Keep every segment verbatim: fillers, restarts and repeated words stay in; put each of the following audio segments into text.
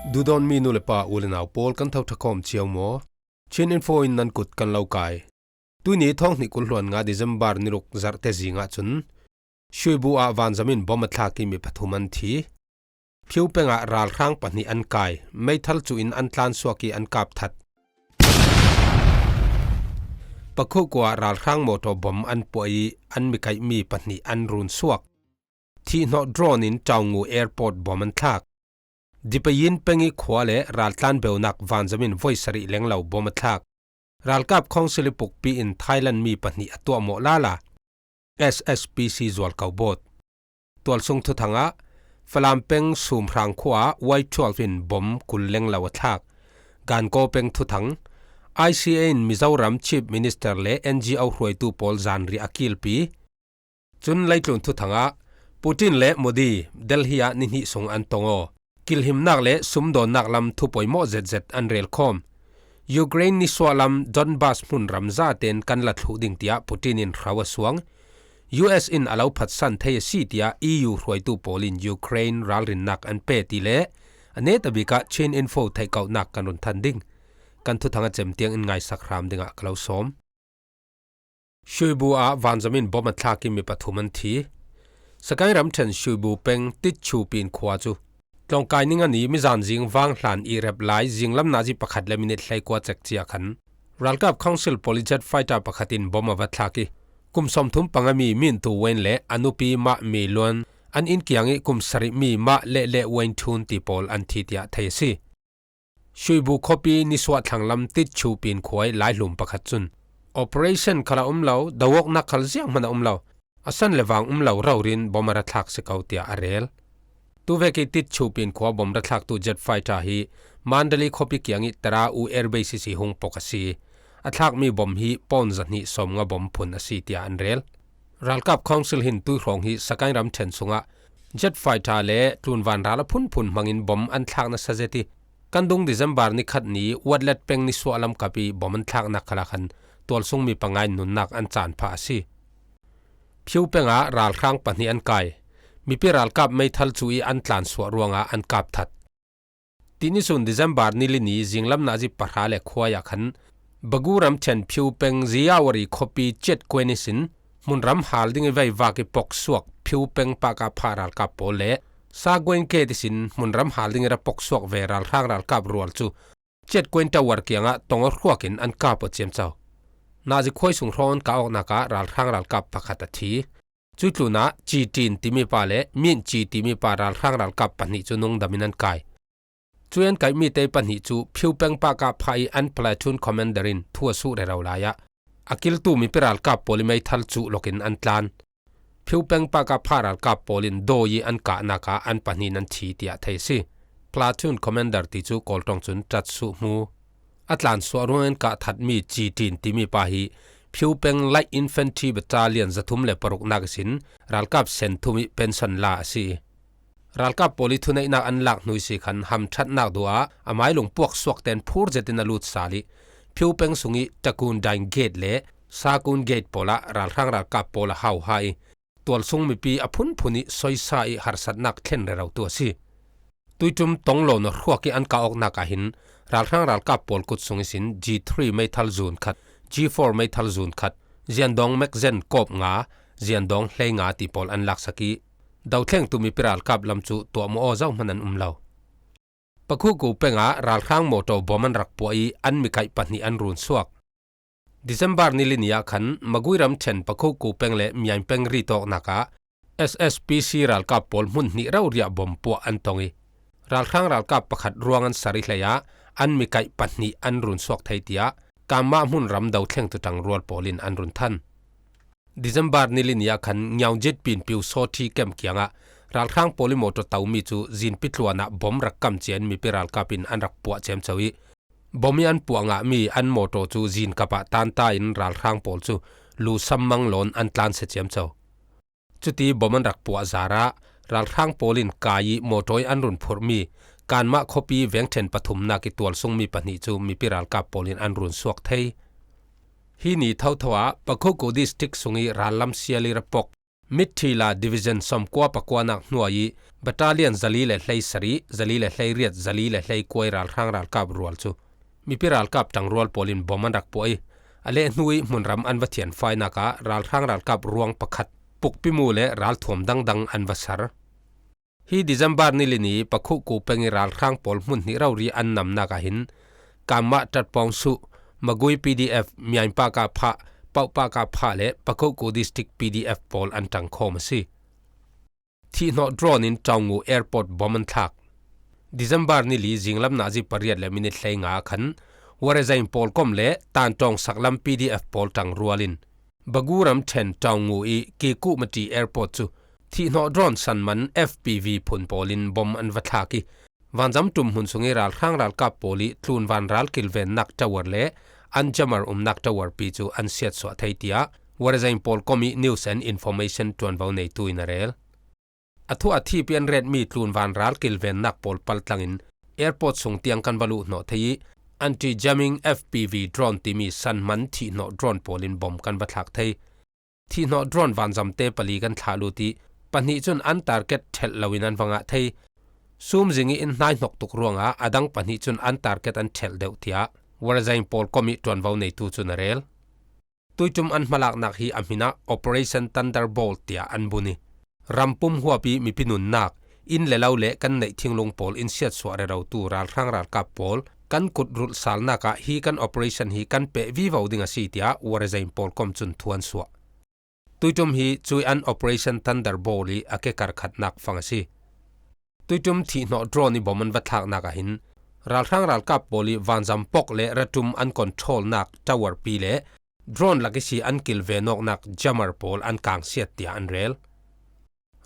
Duhdawtmi nu le pa, u le nau pawl, kan tho ṭha khawm cio maw? Chin Info in nan kut kan lo kai. Tuini thawng hnih kul hluan nga December ni ruk zarhte zingah chun Shuibu ah vanzam in bom a thlak i mi pathum an thi. Phiu pengah ralhrang pahnih an kai, meithal cuh in an tlan suak i an kap that. Pakhuku ah ralhrang mawtaw bom an puah i an mi kaihmi pahnih an run suak. Thihhnawh drone in Taungu Airport bom an thlak. Dipayin peng i khua le raltlan beunak vanzam in voi sarih lenglo bom a thlak. Ralkap Council i pukpi in Thailand mi pahnih a tuahmawh lala. S S P C zual ko bawt. Tualsung thuthangah Falam peng Sumhrang khua Y twelve in bom kul lenglo a thlak. Gankaw peng thuthang, I C A in Mizoram Chief Minister le N G O hruaitu pawl zanriah a kilpi. Cun leitlun thuthangah Putin le Modi Delhi ah ni hnih sung an tong aw. Kilhimnak le sumdawnnak lam thu poimawh zetzet an rel khawm. Ukraine nisuah lam Donbas hmunram zaten kan la thluh ding tiah Putin in hro a suang. U S in a lo phatsan thei a si tiah E U hruaitu pawl in Ukraine ralrinnak an pe ti le a netabik ah Chin Info theihkauhnak kan run than ding. Kan thuthang a cem tiang in ngaisak hram dingah ka lo sawm. Shuibu ah vanzam in bom a thlak i mi pathum an thi. Sagaing ramṭhen Shuibu peng Titchu pin khua cu tlawngkai ning a ni mizan zing vang hlan i rep lai zinglam nazi pakhat le minit hleikua cek cia khan ralkap Council pawl i jet fighter pakhat in bom a va thlak i kum sawmthum panga mi Mintu Wen le a nupi Mah Mi Luan an inn kiang i kum sarih mi Mah Leh Leh Wen Thun ti pawl an thi tiah thei a si. Shuibu khuapi nisuah thlanglam Titchu pin khua i laihlum pakhat cun operation khal a um lo, do awknak khal zianghman a um lo, a san le vang um lo rori in bom a ra thlak si ko tiah a rel. Tuvek i Titchu pin khua bom ra thlaktu jet fighter hi Mandalay khuapi kiang i Tara U Air Base ihsi hung pok a si. A thlakmi bom hi pawn zahnih sawmnga bom phun a si tiah an rel. Ralkap Council hin tuihrawng hi Sagaing ramṭhen sungah jet fighter le tlunvan ral a phunphun hmangin bom an thlak nasa zet i kan dung December ni khat ni Watlet peng nisuah lam kap i bom an thlaknak khalah khan tualsung mi panga in nunnak an caan phah a si. Phiu pengah ralhrang pahnih an kai. Mipi ralkap meithal cuh i an tlansuah ruangah an kap that. Tini sun December ni li ni zinglam nazi pahra le khuai ah khan Bagu ramṭhen Phiu peng Ziyawari khuapi Chet Kuen ihsin hmunram hal ding i veivak i poksuak Phiu peng pahkah phah ralkap pawl le Sa Guen Gate ihsin hmunram hal ding i ra poksuak ve ralhrang ralkap rual cu Chet Kuen Tower kiangah tong a hruak in an kap aw ciamco. Nazi khuai sung hrawng an kah awknak ah ralhrang ralkap pakhat a thi. Cuih tlunah Ci Tin timi pa le Min Ci timi pa ralhrang ralkap pahnih cu nungdam in an kai. Cuih an kaihmi te pahnih cu Phiu peng pahkah phah i an platoon commander in thu a suh rero lai ah a kiltu mipi ralkap pawl i meithal cuh lokin an tlan. Phiu peng pahkah phah ralkap pawl in dawi i an kahnak ah an pahnih in an thi tiah thei a si. Platoon commander ti cu Kawl ṭong cun ṭat suh hmu. A tlansuah ruangin kah thatmi Ci Tin timi pa hi Phiu peng Light Infantry Battalion zathum le paruknak ihsin ralkap sen thum i pension la a si. Ralkap pawl i thuneihnak an lak hnu ihsi khan hamṭhatnak duh ah a mailung puak suakten phur zetin a lut sal i Phiu peng sung i Takun Dain Gate le Sakun Gate pawl ah ralhrang ralkap pawl a hauha i tualsung mipi a phunphun i soisa i harsatnak thlen rerotu a si. Tuiṭum tonglawn a hruak i an kah awknak ah hin ralhrang ralkap pawl kut sung ihsin G three meithal zun khat, G four meithal zun khat, ziandawng magazine kawp nga, ziandawng hlei nga ti pawl an laksak i dothlengtu mipi ralkap lam cu tuahmawh aw zohman an um lo. Pakhuku pengah ralhrang mawṭaw bom an rak puah i an mikaih pahnih an run suak. December ni li ni ah khan Magui ramṭhen Pakhuku peng le Miaing peng ritawknak ah S S P C ralkap pawl hmun hnih roriah bom puah an tong i ralhrang ralkap pakhat ruang an sar i hlei ah an mikaih pahnih an run suak thei tiah kanmah hmunram dothlengtu ṭangrual pawl in an run than. December ni li ni ah khan Ngiaungjit Pinpiu Sawthi kem kiangah ralhrang pawl i mawṭaw tomi cu zinpi tluan ah bom rak kam cian mipi ralkap in an rak puah ciamco i bom i an puah ngahmi an mawṭaw cu zinkap ah tanta in ralhrang pawl cu lu sammang lawn an tlansia ciamco. Cuti bom an rak puah zarah ralhrang pawl in kai i mawṭaw i an run phurhmi kanmah khuapi vengṭhen pathumnak i tualsungmi pahnih cu mipi ralkap pawl in an run suak thei. Hi ni thotho ah Pakhuku district sung i rallam sial i ra pok Mitthi la Division sawmkua pakuanak hnuai ih Battalion zali le hleisarih, zali le hleiriat, zali le hleikua ih ralhrang ralkap rual cu mipi ralkap ṭangrual pawl in bom an rak puah ih, a leh hnu ih hmunram an va thianfainak ah ralhrang ralkap ruang pakhat pukpimu le ralthuam dangdang an va sar. Hi December ni li ni Pakhuku peng ih ralhrang pawl hmun hnih rori an namnak ah hin Kanmah Tatpawng Suh, Magui P D F, Myaingpaka Phah, Pauhpaka Phah le Pakhuku District P D F pawl an ṭangkhawm a si. Thihhnawh drone in Taungu Airport bom an thlak. December ni li zinglam nazi pariat le minit hleinga ah khan Warezeng pawlkom le Tantawng saklam P D F pawl ṭangrual in Bagu ramṭhen Taungu ih Kikuhmati Airport cu thihhnawh drone sanman F P V phun pawl in bom an va thlak ih, vanzam ṭum hmun sung ih ralhrang ralkap pawl ih tlunvan ral kilvennak tower le an jammer umnak tower pi cu an siatsuah thei, tiah Warezeng pawlkom ih News and Information ṭuanvo neitu in a rel. A thuah a thip ih an retmi tlunvan ral kilvennak pawl paltlangin airport sung tiang kan va luhhnawh thei ih, anti-jamming F P V drone timi sanman thihhnawh drone pawl in bom kan va thlak thei. Thihhnawh drone vanzamte pali kan thlah lut ih, pahnih cun an target ṭhelh loin an va ngah thei. Sumzing ih in hnaihnok tuk ruangah a dang pahnih cun an target an ṭhelh deuh, tiah Warezeng pawlkom ih ṭuanvo neitu cun a rel. Tuiṭum an hmalaknak hi a hmin ah Operation Thunderbolt tiah an bun ih, rampum huap ih mipi nunnak, inn le lo le kan neih thinglung pawl in siatsuah rerotu ralhrang ralkap pawl kan kut rulhsalnak ah hi kan operation hi kan peh vivo ding a si, tiah Warezeng pawlkom cun thu an suah. Tuiṭum hi cui an Operation Thunderbolt ih a kekar khatnak fang a si. Tuiṭum thihhnawh drone ih bom an va thlaknak ah hin ralhrang ralkap pawl ih vanzam pok le raṭum an controlnak tower pi le drone lak ihsi an kilven awknak jammer pawl an kangsiat, tiah an rel.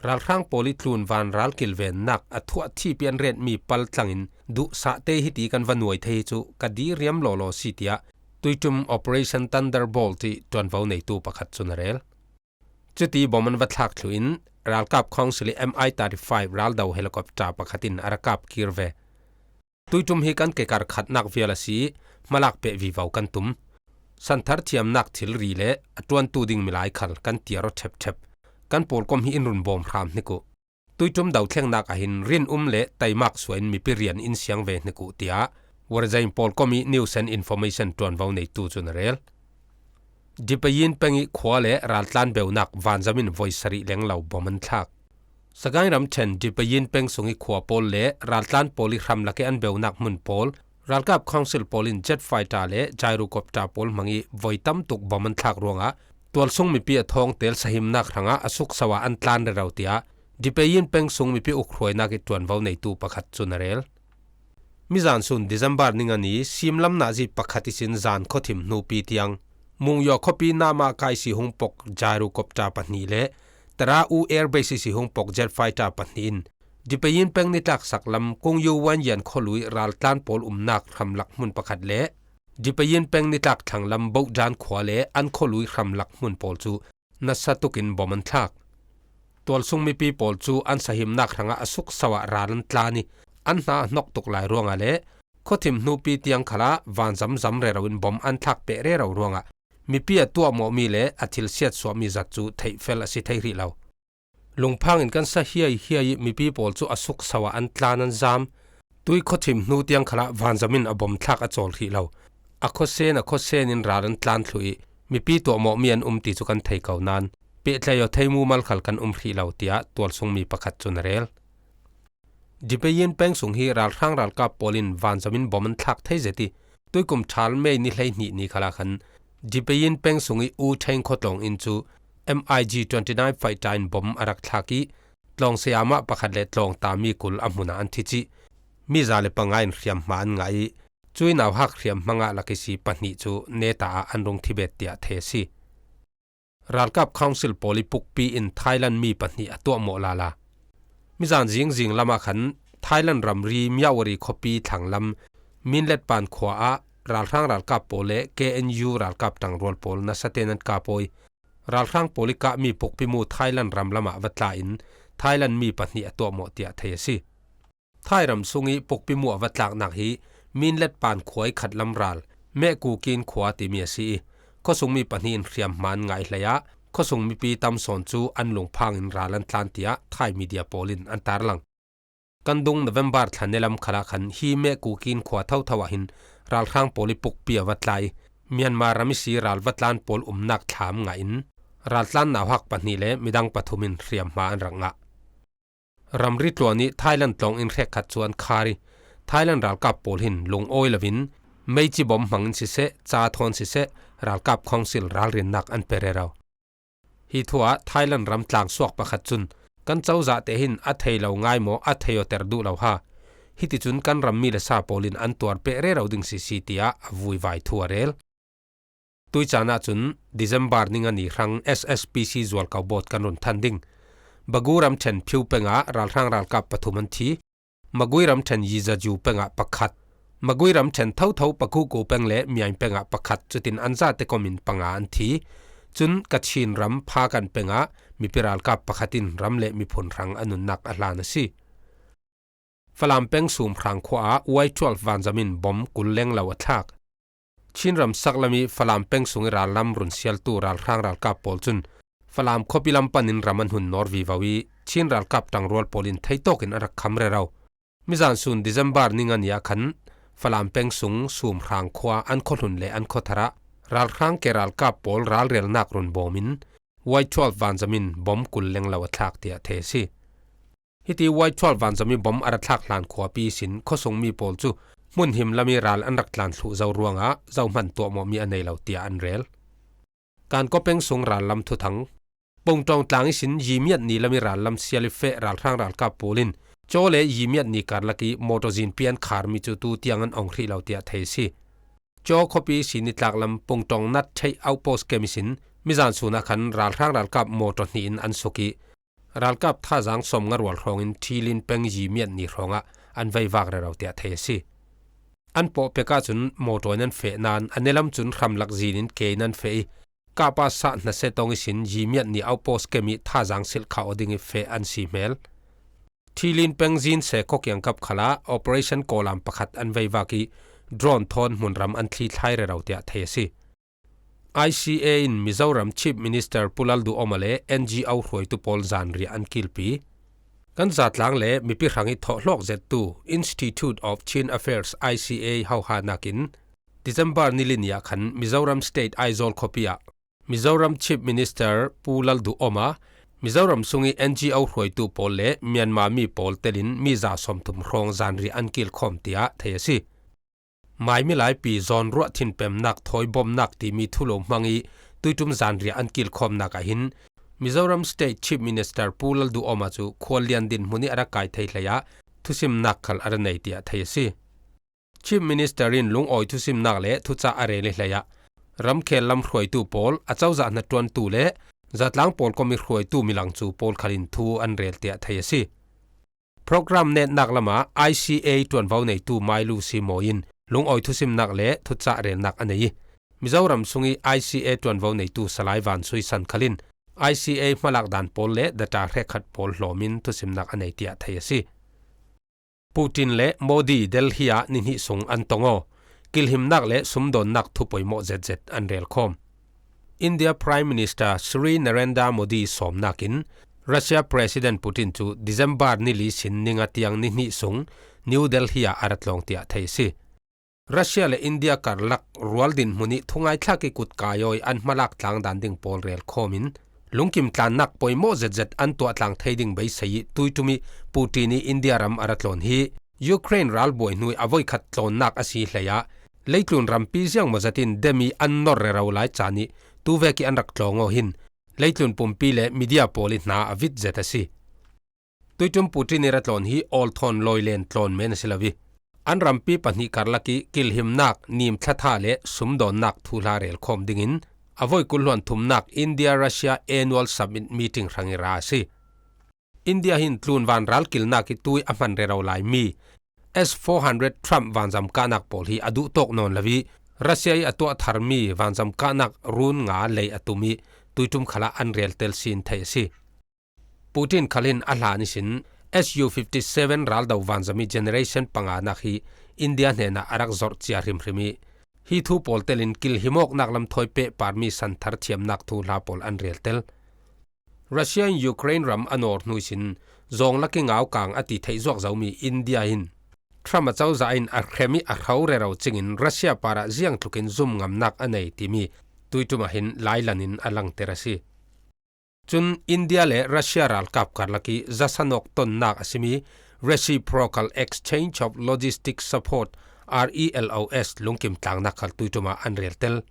Ralhrang pawl ih tlunvan ral kilvennak a thuah thip ih an retmi paltlangin duhsahte hiti kan va nuai thei hi cu ka diriam lawlaw si, tiah tuiṭum Operation Thunderbolt ih ṭuanvo neitu pakhat cun a rel. Cuti bom an va thlak thluh in ralkap council ih M I thirty-five raldo helicopter pakhat in a ra kap kir ve. Tuiṭum hi kan kekar khatnak vial a si ih hmalak peh vivo kan tum. Santhar thiamnak thilri le a ṭuantu ding milai khal kan tiar aw ṭhepṭhep. Kan pawlkom hi in run bawm hram hnik uh. Tuiṭum dothlengnak ah hin rinum le taimak suah in mipi rian in siang ve hnik uh, tiah Warezeng pawlkom ih News and Information ṭuanvo neitu cun a rel. Dipayin peng ih khua le raltlan beunak vanzam in voi sarih lenglo bom an thlak. Sagaing ramṭhen Dipayin peng sung ih khua pawl le raltlan pawl ih hramlak ih an beunak hmun pawl ralkap council pawl in jet fighter le gyrocopter pawl hmang ih voi tamtuk bom an thlak ruangah tualsung mipi a thawngtel sahimnak hrangah a sukso ah an tlan rero, tiah Dipayin peng sung mipi ukhruainak ih ṭuanvo neitu pakhat cun a rel. Mizan sun December ni nga ni simlam nazi pakhat ihsin zan khuathim hnupi tiang Mungyaw khuapi Nama kaisi hung pok gyrocopter pahnih le Tara U Air Base ihsi hung pok jet fighter pahnih in Dipayin peng nitlak saklam Kungyu Wanyan khualui raltlan pawl umnak hramlak hmun pakhat le Dipayin peng nitlak thlanglam Bohdan khua le an khualui hramlak hmun pawl cu nasa tukin bom an thlak. Tualsung mipi pawl cu an sahimnak hrangah a sukso ah ral an tlan ih an hna a hnok tuk lai ruangah le khuathim hnupi tiang khalah vanzam zam rero in bom an thlak peh rero ruangah mipi a tuahmawhmi le a thil siatsuahmi zat cu theihfel a si thei hrih lo. Lungphang in kan sa hiaihiai ih mipi pawl cu a sukso ah an tlan an zam. Tui khuathim hnu tiang khalah vanzam in a bom thlak a cawl hrih lo. A khuasen a khuasen in ral an tlan thluh ih mipi tuahmawhmi an um ti cu kan thei ko nain pehtlai aw thei mumal khal kan um hrih lo, tiah tualsungmi pakhat cun a rel. Dipayin peng sung hi ralhrang ralkap pawl in vanzam in bom an thlak thei zet ih tuikum ṭhal May ni hleihnih ni khalah khan Dipayin peng sung ih U Theng khuatlawng in cu M I G twenty-nine fighter in bom a rak thlak ih tlawng sayamah pakhat le tlawng tami kul a hmun ah an thi cih mi za le panga in hriamhma an ngah ih cui nauhak hriamhma ngah lak ihsi pahnih cu neta ah an rung thi bet tiah thei a si. Ralkap Council pawl ih pukpi in Thailand mi pahnih a tuahmawh lala. Mizan zingzing lamah khan Thailand ramri Myawaddy khuapi thlanglam Minletpan khua ah ralhrang ralkap pawl le K N U ralkap ṭangrual pawl nasaten an kap aw ih ralhrang pawl ih kahmi pukpimu Thailand ram lamah va tla in Thailand mi pahnih a tuahmawh tiah thei a si. Thai ram sung ih pukpimu a va tlaknak hi Minletpan khua ih khatlam ral Mehkukin khua timi a si ih khuasungmi pahnih in hriamhma an ngah ih hleiah khuasung mipi tam sawn cu an lungphangin ral an tlan tiah Thai media pawl in an tarlang. Kan dung November thla ni lam khalah khan hi meh Kukin khua thotho ah hin ralhrang pawl i pukpi a va tlai. Myanmar ram ihsi ral va tlan pawl umnak thlam ngah in raltlan nauhak pahnih le midang pathum in hriamhma an rak ngah. Ramri tluan ih Thailand tlawng inn hrekkhat cu an khar ih, Thailand ralkap pawl hin lungawi loin meici bom hmangin siseh, ca thawn siseh, ralkap khawngsil ralrinnak an pe rero. Hi thu ah Thailand ram tlangsuak pakhat cun, kan cozahte hin a thei lo ngai maw, a thei awter duh lo ha. Hiticun kan ram mi le sa pawl in an tuar peh rero ding sisi tiah a vuivai thu a rel. Tuicaan ahcun December ni nga ni hrang S S P C zualko bawt kan run than ding. Bagu ramṭhen Phiu peng ah ralhrang ralkap pathum an thi. Magui ramṭhen Yizaju peng ah pakhat. Magui ramṭhen thotho Pakuku peng le Miain peng ah pakhat cutin an zate kom in panga an thi. Cun Kachin ram Phakan peng ah mipi ralkap pakhat in ram le miphun hrang a nunnak a hlan a si. Falam peng Sum Hrang khua ah Y twelve vanzam in bom kul leng lo a thlak. Chin ram saklam ih Falam peng sung ih rallam run sialtu ralhrang ralkap pawl cun Falam khuapi lam panin ram an hun nawr vivo ih Chin ralkap ṭangrual pawl in theitawk in a rak kham rero. Mizan sun December ni nga ni ah khan Falam peng sung Sum Hrang khua an khuahlun le an khuathar ah ralhrang ke ralkap pawl ralrelnak run bawmin Y twelve vanzam in bom kul leng lo a thlak tiah thei a si. Hiti Y twelve vanzam ih bom a ra thlak hlan khuapi ihsin khuasung mi pawl cu hmun him lam ih ral an rak tlan thluh zo ruangah zohman tuahmawhmi a nei lo tiah an rel. Kankaw peng sung rallam thuthang. Pungṭawng tlang ihsin Yimiat ni lam ih rallam sial ih feh ralhrang ralkap pawl in Caw le Yimiat ni karlak ih mawṭaw zinpi an kharmi cu tu tiang an ong hrih lo tiah thei a si. Caw khuapi ihsin ih tlaklam Pungṭawng Nat Theih outpost kem ihsin mizan sun ah khan ralhrang ralkap mawṭaw hnih in an suk ih ralkap thazang sawmnga rual hrawngin Thilin peng Yimiat ni hrawngah an veivak rero tiah thei a si. An pawh pek ahcun mawṭaw in an feh nain a nilam cun hramlak zin in ke in an feh ih, Kapa sah hnasia tong ihsin Yimiat ni outpost kem ih thazang silh khauh aw ding ih feh an si hmel. Thilin peng zin se khua kiangkap khalah operation kawlam pakhat an veivak ih drone thawn hmunram an thlithlai rero tiah thei a si. I C A in Mizoram Chief Minister Pu Lalduhoma le N G O hruaitu pawl zanriah an kilpi. Kan zatlang le mipi hrang ih thawhhlawk zettu Institute of Chin Affairs, I C A, hohanak in December ni li ni ah khan Mizoram State Aizawl khuapi ah Mizoram Chief Minister Pu Lalduhoma, Mizoram sung ih N G O hruaitu pawl le Myanmar mi pawl telin mi za sawmthum hrawng zanriah an kilkhawm tiah thei a si. Mai milaipi zawnruah thinpemnak, thawibawmnak timi thulo hmang ih tuiṭum zanriah an kilkhawmnak ah hin Mizoram State Chief Minister Pu Lalduhoma cu khuallian dinhmun ih a rak kai thei hleiah thusimnak khal a ra nei tiah thei a si. Chief Minister in lungawi thusimnak le thucah a rel ih hleiah ramkhel lam hruaitu pawl, a cozah hnaṭuantu le zatlang pawlkom ih hruaitu milang cu pawl khalin thu an rel tiah thei a si. Program netnak lamah I C A ṭuanvo neitu Mailu Simawi in lungawi thusimnak le thucah relnak a nei ih, Mizoram sung ih I C A ṭuanvo neitu Salai Van Sui San khalin I C A hmalak dan pawl le data hrekkhat pawl hlawmin thusimnak a nei tiah thei a si. Putin le Modi Delhi ah nihnih sung an tong aw. Kilhimnak le sumdawnnak thu poimawh zetzet an relkhawm. India Prime Minister Shri Narendra Modi sawmnak in Russia President Putin cu December ni li sin ni nga tiang nihnih sung New Delhi ah a ra tlawng tiah thei a si. Russia le India karlak rual dinhmun ih thungaithlak ih kutkaiawi an hmalak tlang dan ding pawl relkhawm in lungkim tlannak poimawh zetzet an tuah tlang thei ding beisei ih tuiṭum ih Putin ih India ram a ra tlawn hi Ukraine ralbuai hnu ih a voikhat tlawnnak a si hleiah leitlun rampi ziangmaw zat in dem ih an nor rero lai caan ih tuvek ih an rak tlawng aw hin leitlun pumpi le media pawl ih hna a vit zet a si. Tuiṭum Putin ih ra tlawn hi awlthawn lawilen tlawn men a si lo ih, an rampi pahnih karlak ih kilhimnak, nim thlatha le sumdawnnak thuhla relkhawm dingin a voi kul hluan thumnak India Russia Annual Summit Meeting hrang ih ra a si. India hin tlunvan ralkilnak ih tu ih a hman rero laimi S four hundred Triumph vanzam kahnak pawl hi a duhtawk nawn lo ih, Russia ih a tuah tharmi vanzam kahnak run nga lei a tum ih tuiṭum khalah an rel tel sin theih a si. Putin khal in a hlan ihsin S U fifty seven raldo vanzam ih generation panganak hi India hnenah a rak zorh cia hrimhrim ih, Hi thu pawl telin kilhimawknak lam thawi pehparmi santhar thiamnak thuhla pawl an rel tel. Russia in Ukraine ram a nawr hnu ihsin zawng lak i ngaukang a ti theih zuak zomi India in Trump a cozah in a hrem i a hro rero cingin Russia parah ziangtlukin zum ngamnak a nei timi tuiṭum ah hin lailan in a langter a si. Cun India le Russia ralkap karlak i zasanawk tonnak a simi Reciprocal Exchange of Logistic Support, R E L O S, lungkim tlangnak khal tuiṭum ah an rel tel.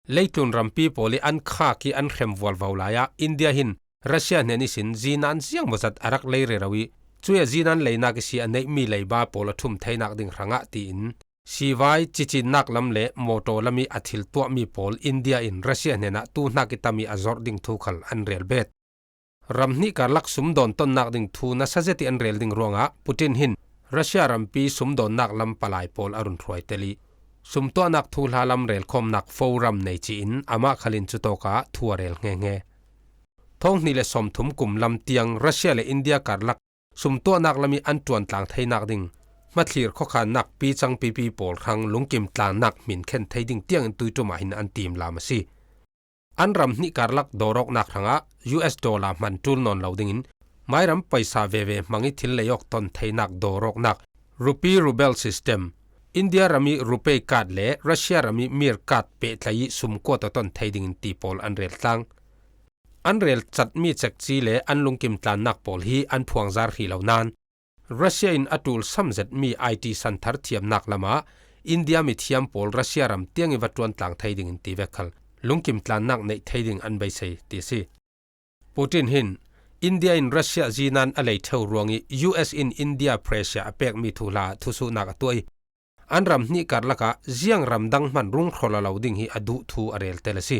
Leitlun rampi pawl i an khak i an hrem vualvo lai ah India hin Russia hnen ihsin zinan ziangmawzat a rak lei rero i, cuih a zinan leinak i si a neihmi leiba pawl a ṭhum theinak ding hrangah tiin sivai, cicinnak lam le mawṭaw lam i a thil tuahmi pawl India in Russia hnenah tuhnak i tam i a zawrh ding thu khal an rel bet. Ram hnih karlak sumdawn tonnak ding thu nasa zet i an rel ding ruangah Putin hin Russia rampi sumdawnnak lam palai pawl a run hruai tel i, sumtuahnak thuhla lam relkhawmnak forum nei ci-in amah khalin cutawkah thu a rel nghe nghe. Thawng hnih le sawmthum kum lam tiang Russia le India karlak sumtuahnak lam i an ṭuantlang theinak ding hmathlir khuakhannak picang pipi pawl hrang lungkim tlangnak hmin khen thei ding tiangin tuiṭum ah hin an timlam a si. An ram hnih karlak dawrawknak hrangah U S dollar hman ṭul nawn lo dingin mairam paisa veve hmang i thil leiawk ton theinak dawrawknak rupee ruble system, India ram i rupee card le Russia ram i mir card pehtlai i sumkuat a ton thei dingin ti pawl an rel tlang. An rel catmi cekci le an lungkim tlannak pawl hi an phuangzar hrih lo nain, Russia in a ṭul sam zetmi I T santhar thiamnak lamah India mithiam pawl Russia ram tiang i va ṭuantlang thei dingin ti vek khal lungkim tlannak neih thei ding an beisei ti a si. Putin hin India in Russia zinan a lei ṭheu ruang i U S in India pressure a pekmi thuhla thusuhnak a tuah i, an ram hnih karlakah ziang ramdang hman rung hrawlh a lo ding hi a duh thu a rel tel a si.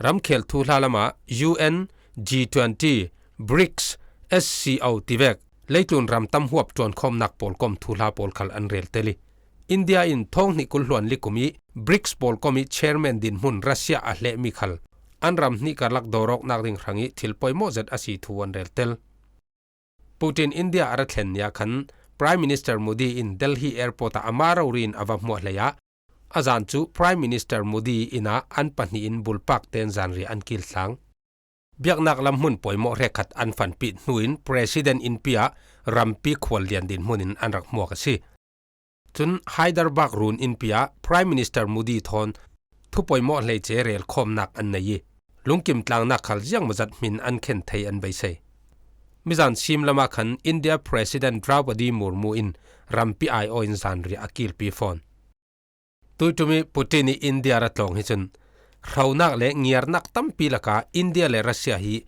Ramkhel thuhla lamah U N, G twenty, brics, S C O tivek leitlun ram tam huap ṭuankhawmnak pawlkom thuhla pawl khal an rel tel i, India in thawng hnih kul hluan li kum i brics pawlkom i chairman dinhmun Russia a hlehmi khal an ram hnih karlak dawrawknak ding hrang i thil poimawh zet a si thu an rel tel. Putin India a ra thlen ni ah khan Prime Minister Modi in Delhi airport ah ama rori in a va hmuah hlei ah, a zan cu Prime Minister Modi inn ah an pahnih in bulpak ten zanriah an kiltlang. Biaknak lam hmun poimawh hrekkhat an fanpih hnu in President innpi ah rampi khual lian dinhmun in an rak hmuak a si. Cun Hyderabad run innpi ah Prime Minister Modi thawn thu poimawh hleice relkhawmnak an nei i, lungkim tlangnak khal ziangmawzat hmin an khen thei an beisei. Mizan sim lamah khan India President Draupadi Murmu in rampi aiawh in zanriah a kilpi fawn. Tuiṭum i Putin i India ra tlawng hi cun hronak le ngiarnak tampi lakah India le Russia hi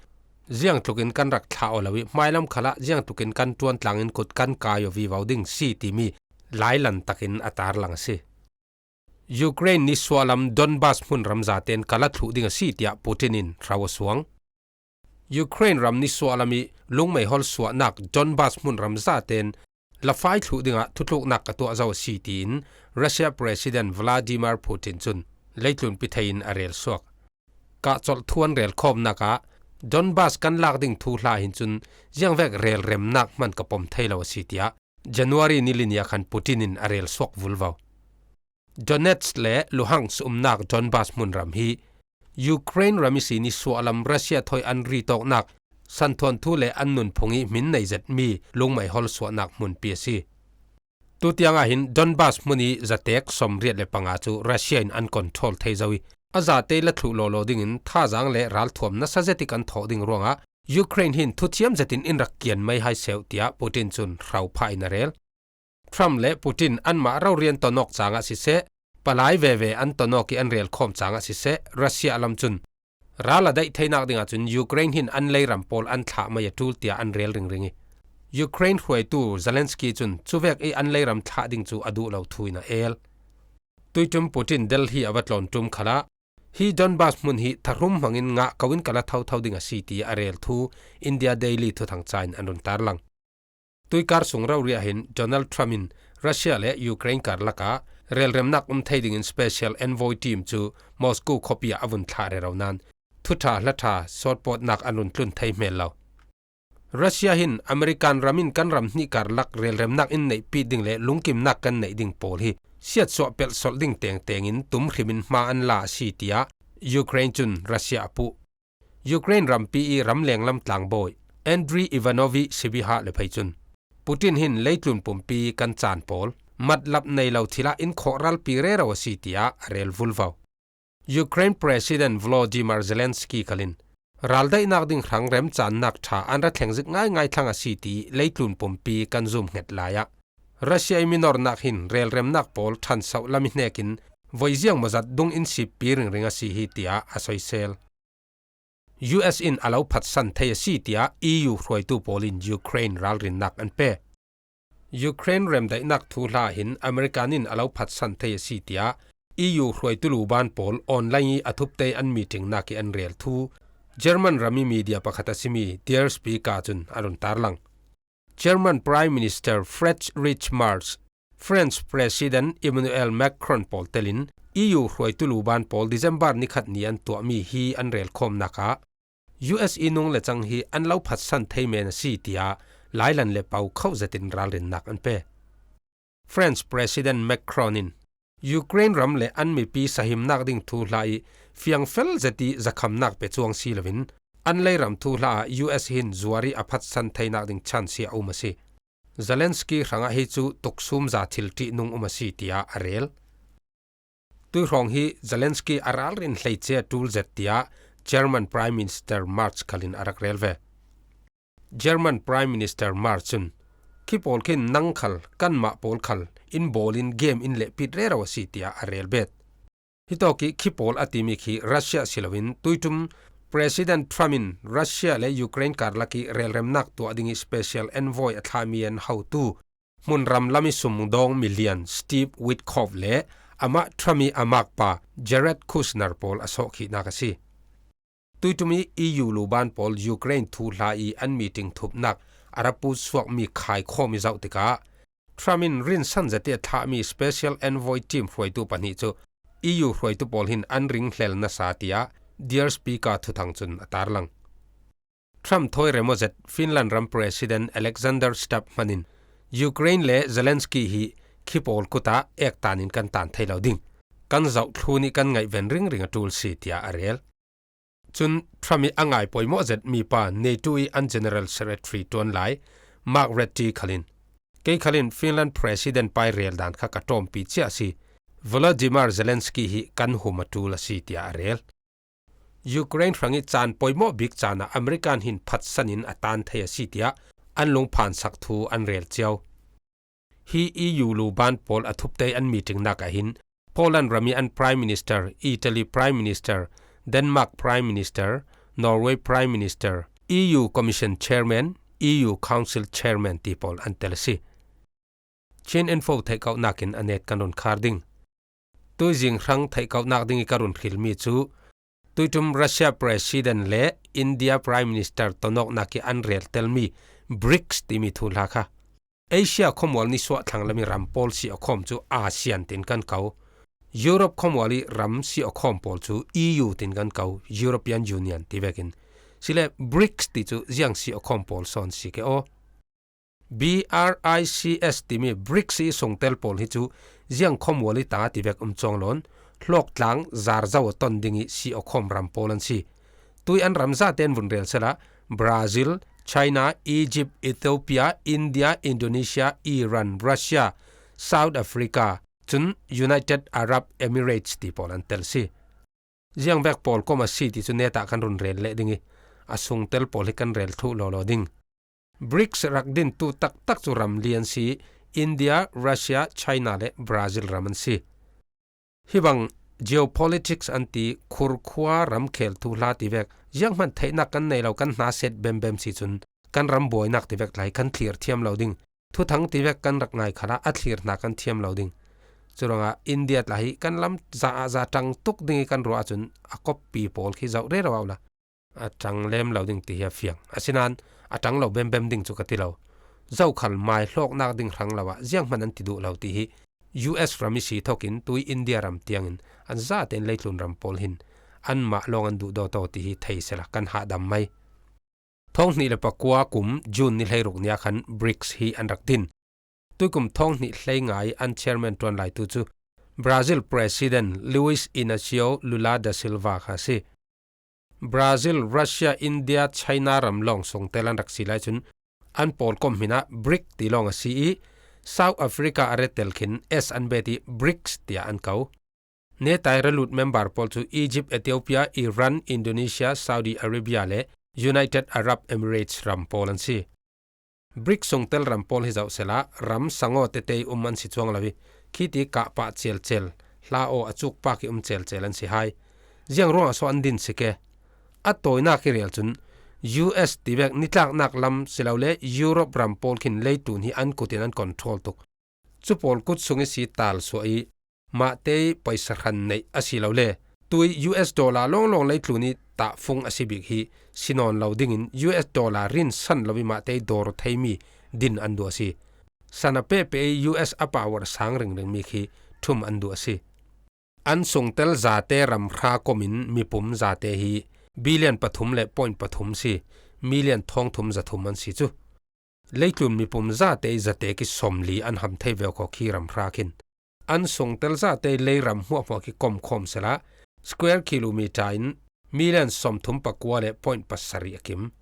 ziangtlukin kan rak thlah aw lo i, hmailam khalah ziangtlukin kan ṭuantlangin kut kan kai aw vivo ding si timi lailan takin a tarlang a si. Ukraine nisuah lam Donbas hmunram zaten ka la thluh ding a si, tiah Putin in hro a suang. Ukraine ram nisuah lam i lungmeihol suahnak Donbas hmunram zaten lafai thluh dingah thutluknak ka tuah zo a si, tiin Russia President Vladimir Putin cun leitlun pithei in a rel suak. Kahcolh thu an relkhawmnak ah Donbas kan lak ding thuhla hin cun ziangvek relremnak hman ka pom thei lo a si, tiah January ni li ni ah khan Putin in a rel suak vulvo. Donetsk le Luhansk umnak Donbas hmunram hi Ukraine ram ihsin i suahlam Russia thawi an ritawknak santhuanthu le an nunphung i hmin nei zetmi lungmeihol suahnak hmunpi a si. Tutiang ah hin Donbas hmun i zatek sawmriat le panga cu Russia in an control thei zo i, a zate la thluh lawlaw dingin thazaang le ralthuam nasa zet i kan thawh ding ruangah Ukraine hin thuthiam zetin in rak kian mai hai seuh, tiah Putin cun hro phah in a rel. Trump le Putin anmah rorian tonawk cangah siseh, palai veve an tonawk i an relkhawm cangah siseh, Russia lam cun ral a daih theinak dingah cun Ukraine hin an leiram pawl an thlah mai a ṭul, tiah an rel ringring i, Ukraine hruaitu Zelensky cun cuvek i an leiram thlah ding cu a duh lo thu in a el. Tuiṭum Putin Delhi a va tlawn ṭum khalah, hi Donbas hmun hi thahrum hmangin ngah ko in ka la thotho ding a si, ti a rel thu India Daily thuthang ca in an run tarlang. Tuikar sung rori ah hin Donald Trump in Russia le Ukraine karlak ah relremnak um thei dingin special envoy team cu Moscow khuapi ah a vun thlah rero nain thuṭha hlaṭha sawtpawtnak an run tlun thei hmel lo. Russia hin American ram in kan ram hnih karlak relremnak in neihpih ding le lungkimnak kan neih ding pawl hi siatsuah pelhsolh ding tengtengin tumhrimin hma an la a si, tiah Ukraine cun Russia a puh. Ukraine rampi i ramleng lam tlangbawi Andriy Ivanovich Sybiha le phei cun Putin hin leitlun pumpi kan caan pawl matlap nei lo thilah in khawh ralpi rero a si, tiah a rel vulvo. Ukraine President Volodymyr Zelensky khalin raldaihnak ding hrang remcannak ṭha an ra thleng zik ngaingai thlang a si ti leitlun pumpi kan zum hnget lai ah Russia i minornak hin relremnak pawl ṭhansoh lam i hnekin voi ziang mawzat dung in sippi ringring a si hi, tiah a soisel. U S in a lo phatsan thei a si, tiah E U hruaitu pawl in Ukraine ralrinnak an pe. Ukraine remdaihnak thuhla hin American in a lo phatsan thei a si, tiah E U hruaitu luban pawl online i a thupte an meetingnak i an rel thu German ram i media pakhat a simi Der Spiegel cun a run tarlang. German Prime Minister Friedrich Merz, French President Emmanuel Macron pawl telin E U hruaitu luban pawl December nikhat ni an tuahmi hi an relkhawmnak ah U S i nung le cang hi an lo phatsan thei men a si, tiah lailan le pau khauh zetin ralrinnak an pe. French President Macron in Ukraine ram le an mipi sahimnak ding thuhla i fiangfel zet i zakhamnak pe cuang si loin an leiram thuhla ah U S hin zuar i a phatsan theinak ding chance a um a si. Zelensky hrangah hi cu tuksum za thilṭih nung um a si, tiah a rel. Tuihrawng hi Zelensky a ralrin hleice a ṭul zet, tiah German Prime Minister Merz khalin a rak rel ve. German Prime Minister Merz cun, khi pawl khin nang khal, kanmah pawl khal in bawlin game in lehpit rero a si, tiah a rel bet. Hitawk i khi pawl a timi khi Russia si loin tuiṭum President Trump in Russia le Ukraine karlak i relremnak tuah ding i special envoy a thlahmi an hotu hmunram lam i sumdawng milian Steve Witkoff le amah Trump i a makpa Jared Kushner pawl a sawhkhihnak a si. Tuiṭum i E U luban pawl Ukraine thuhla i an meeting thupnak a ra putsuakmi khaikhawm i zoh tikah Trump in rinsan zet i a thlahmi special envoy team hruaitu pahnih cu E U hruaitu pawl hin an ringhlel nasa, tiah Der Spiegel thuthang cun a tarlang. Trump thawi rem aw zet Finland ram President Alexander Stubb hman in Ukraine le Zelensky hi khi pawl kut ah ektan in kan tan thei lo ding, kan zoh thlu nih kan ngaihven ringring a ṭul si, tiah a rel. Cun Trump i a ngai poimawh zet mipa NATO i an General Secretary ṭuan lai Mark Rutte khalin, kei khalin Finland President pai rel dan kha ka ṭawmpi cia a si. Volodymyr Zelensky hi kan hum a ṭul a si, tiah a rel. Ukraine hrang i caan poimawh bik caan ah American hin phatsan in a tan thei a si, tiah an lungphan sak thu an rel cio. Hi E U luban pawl a thupte an meetingnak ah hin Poland ram i an Prime Minister, Italy Prime Minister, Denmark Prime Minister, Norway Prime Minister, E U Commission Chairman, E U Council Chairman ti pawl an tel a si. Chin Info theihkauhnak in a net kan run khar ding. Tuizing hrang theihkauhnak ding i ka run hrilmi cu tuiṭum Russia President le India Prime Minister tonawknak i an rel telmi brics timi thuhla kha. Asia khuamual nisuah thlanglam i ram pawl si a khawm cu ASEAN tin kan ko. Europe khuamual i ram si a khawm pawl cu E U tin kan ko, European Union ti vekin. Sile brics ti cu ziang si a khawm pawl sawn si ke aw. B R I C S timi brics i sungtel pawl hi cu ziang khuamual i ta ti vek um cuang lawn, hlawktlang zarzo a ton ding i si a khawm ram pawl an si. Tui an ram zaten vun rel sela Brazil, China, Egypt, Ethiopia, India, Indonesia, Iran, Russia, South Africa, cun United Arab Emirates ti pawl an tel si. Ziang vek pawl kom a si ti cu netah kan run rel leh ding i a sungtel pawl hi kan rel thluh lawlaw ding. brics rak dintu taktak cu ram li an si, India, Russia, China le Brazil ram an si. Hi bang geopolitics an ti khurkhua ramkhel thuhla ti vek zianghman theihnak kan nei lo kan hna set bembem si cun kan ram buainak ti vek tla hi kan thlir thiam lo ding. Thuthang ti vek kan rak ngai khalah a thlir hna kan thiam lo ding. Curuangah India tla hi kan lam za ah za ṭang tuk ding i kan ruah ahcun a koppi pawl khi zoh rero uh la. A ṭang lem lo ding ti hi a fiang. Asinain a ṭang lo bembem ding cu ka ti lo. Zokhal mai hlawknak ding hrang lo ah zianghman an ti duh lo ti hi U S ram i si thokin tui India ram tiangin an zaten leitlun ram pawl hin anmah lawng an duh dawtaw ti hi thei sela kan hahdam mai. Thawng hnih le pakua kum June ni hleiruk nia khan BRICS hi an rak din. Tuikum thawng hnih hleingai an chairman ṭuan laitu cu Brazil President Luiz Inácio Lula da Silva kha a si. Brazil, Russia, India, China ram lawng sungtel an rak si lai cun an pawlkom hmin ah BRIC ti lawng a si i, South Africa a retel khin S an bet i BRICS tiah an ko. Netai ralut member pawl cu Egypt, Ethiopia, Iran, Indonesia, Saudi Arabia le United Arab Emirates ram pawl an si. BRICS sungtel ram pawl hi zoh sehla ram sangaw tete i um an si cuang lo i, khiti kah pah celcel, hla aw a cuk pak i um celcel an si hai. Ziang ruangah so an din si ke? A tawinak i rel cun U S tivek nitlaknak lam silole Europe ram pawl khin leitlun hi an kut in an control tuk. Cu pawl kut sung i si talsuah i mahte i paisa hran neih a si lo le, tui U S dollar lawnglawng leitlun i tahfung a si bik hi si nawn lo dingin U S dollar rinsan lo i mahte i dawr theimi din an duh a si. Sana pehpeh i U S a power sang ringring mi khi ṭhum an duh a si. An sungtel zate ram hra komin mipum zate hi billion pathum le point pathum si, million thawng thum zathum an si cu. Leitlun mipum zate i zate ki sawmli an ham thei veu kho khi ram hra khin. An sungtel zate i leiram hmuahhmuah ki komkhawm sehla square kilometer in million sawmthum pakua le point pasarih a kim.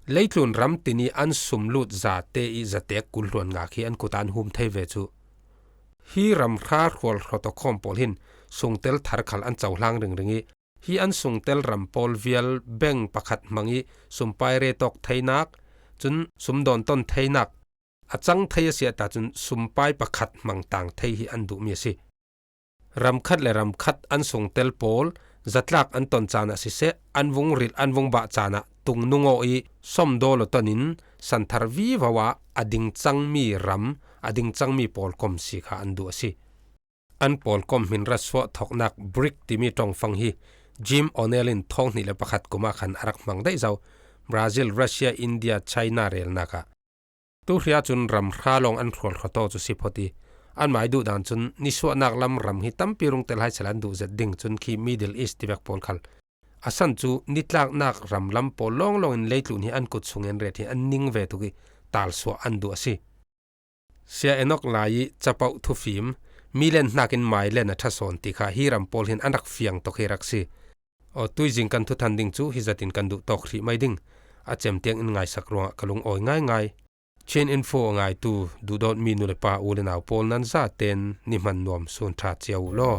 Leitlun ram tin i an sumlut zate i zatek kul hluan nga khi an kut ah an hum thei ve cu. Hi ram hra hrual hrawtawkhawm pawl hin sungtel thar khal an cohlang ringring i, hi an sungtel ram pawl vial bank pakhat hmang i sumpai retawk theinak, cun sumdawn ton theinak, a cang thei a si ah ta cun sumpai pakhat hmang tang thei hi an duhmi a si. Ram khat le ram khat an sungtel pawl zatlak an ton caan ah siseh, an vung rilh, an vung bah caan ah tungnung aw i sawmdaw lo ton in santhar vivo ah a ding cangmi ram, a ding cangmi pawlkom si kha an duh a si. An pawlkom hmin ra suah thoknak BRIC timi ṭongfang hi Jim O'Neill in thawng hnih le pakhat kum ah khan a rak hmang daih zo, Brazil, Russia, India, China relnak ah. Tuhria cun ram hra lawng an hrual hrawtaw cu si phawt i, anmai duhdan cun nisuahnak lam ram hi tampi rung tel hai sehla an duh zet ding cun khi Middle East tivek pawl khal. A san cu nitlaknak ram lam pawl lawnglawng in leitlun hi an kut sung in ret hi an ning ve tuk i, talsuah an duh a si. Sia Enok lai i capoh thufim, milen hnakin mailen a ṭha sawn ti kha hi ram pawl hin an rak fiang tuk hi rak si. Aw, tuizing kan thuthan ding cu hi zatin kan duh tawk hrih mai ding. A cem tiang in ngaisak ruangah ka lungawi ngaingai. Chin Info a ngaitu duhdawtmi nu le pa, u le nau pawl nan zaten ni hman nuam sun ṭha cio uh law.